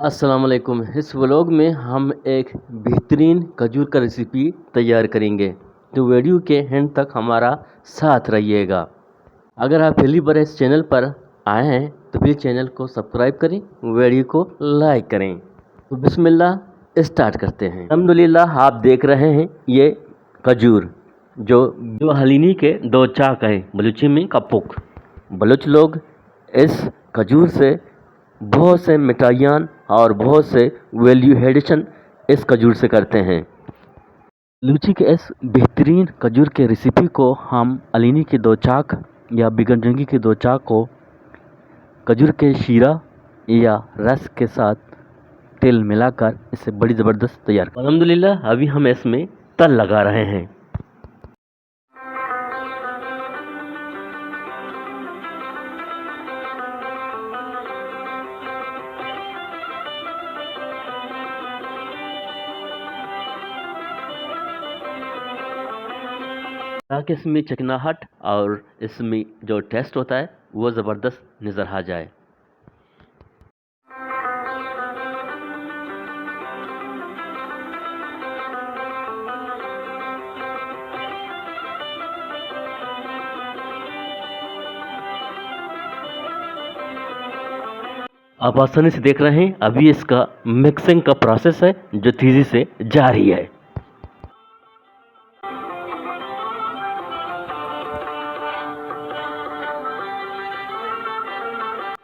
السلام علیکم، اس ولاگ میں ہم ایک بہترین کھجور کا ریسیپی تیار کریں گے، تو ویڈیو کے اینڈ تک ہمارا ساتھ رہیے گا۔ اگر آپ پہلی بار اس چینل پر آئے ہیں تو پلیز چینل کو سبسکرائب کریں، ویڈیو کو لائک کریں۔ تو بسم اللہ، اسٹارٹ کرتے ہیں۔ الحمدللہ، آپ دیکھ رہے ہیں یہ کھجور، جو، جو ہلینی کے دو چاک ہیں، بلوچی میں کپک۔ بلوچ لوگ اس کھجور سے بہت سے مٹھائیاں اور بہت سے ویلیو ایڈیشن اس کھجور سے کرتے ہیں۔ لوچی کے اس بہترین کھجور کے ریسیپی کو ہم الینی کے دو چاک یا بیگم جنگی کے دو چاک کو کھجور کے شیرہ یا رس کے ساتھ تیل ملا کر اسے بڑی زبردست تیار کریں۔ الحمدللہ، ابھی ہم اس میں تل لگا رہے ہیں۔ تاکہ اس میں چکناہٹ اور اس میں جو ٹیسٹ ہوتا ہے، وہ زبردست نظر آ جائے۔ آپ آسانی سے دیکھ رہے ہیں، ابھی اس کا مکسنگ کا پروسیس ہے جو تیزی سے جاری ہے۔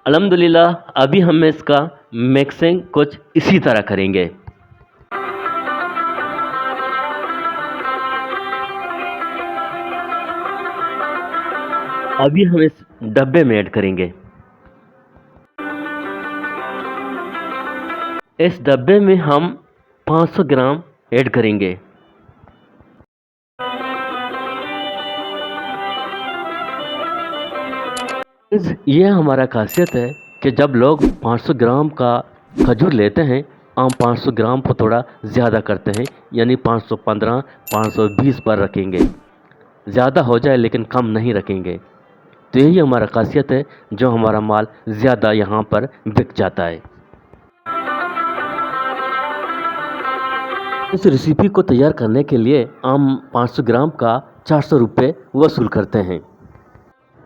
الحمدللہ، ابھی ہم اس کا مکسنگ کچھ اسی طرح کریں گے۔ ابھی ہم اس ڈبے میں ایڈ کریں گے۔ اس ڈبے میں ہم پانچ سو گرام ایڈ کریں گے۔ یہ ہمارا خاصیت ہے کہ جب لوگ پانچ سو گرام کا کھجور لیتے ہیں، ہم پانچ سو گرام کو تھوڑا زیادہ کرتے ہیں، یعنی پانچ سو پندرہ، پانچ سو بیس پر رکھیں گے۔ زیادہ ہو جائے لیکن کم نہیں رکھیں گے۔ تو یہی ہمارا خاصیت ہے جو ہمارا مال زیادہ یہاں پر بک جاتا ہے۔ اس ریسیپی کو تیار کرنے کے لیے ہم پانچ سو گرام کا چار سو روپے وصول کرتے ہیں۔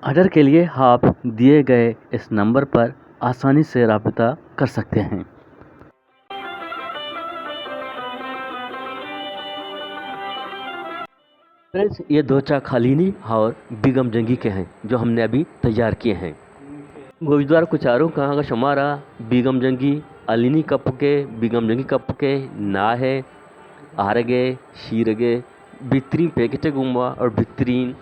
آرڈر کے لیے آپ دیے گئے اس نمبر پر آسانی سے رابطہ کر سکتے ہیں۔ فرینڈز، یہ دو چاک ہلینی اور بیگم جنگی کے ہیں جو ہم نے ابھی تیار کیے ہیں۔ گوشدار کو چاروں کا اگر شمارا بیگم جنگی، ہلینی کپ کے، بیگم جنگی کپ کے، ناہ ءِ، آرگ ءِ، شیرگ ءِ، بہترین پیکٹ ءِ گوما اور بہترین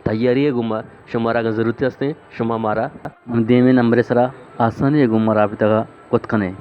تیاری ءِ گوما شمارا اگر ضرورت ہستیں، شما مارا دیمے نمبر ءِ سرا آسانی ءِ گوما رابطہ کت کنے۔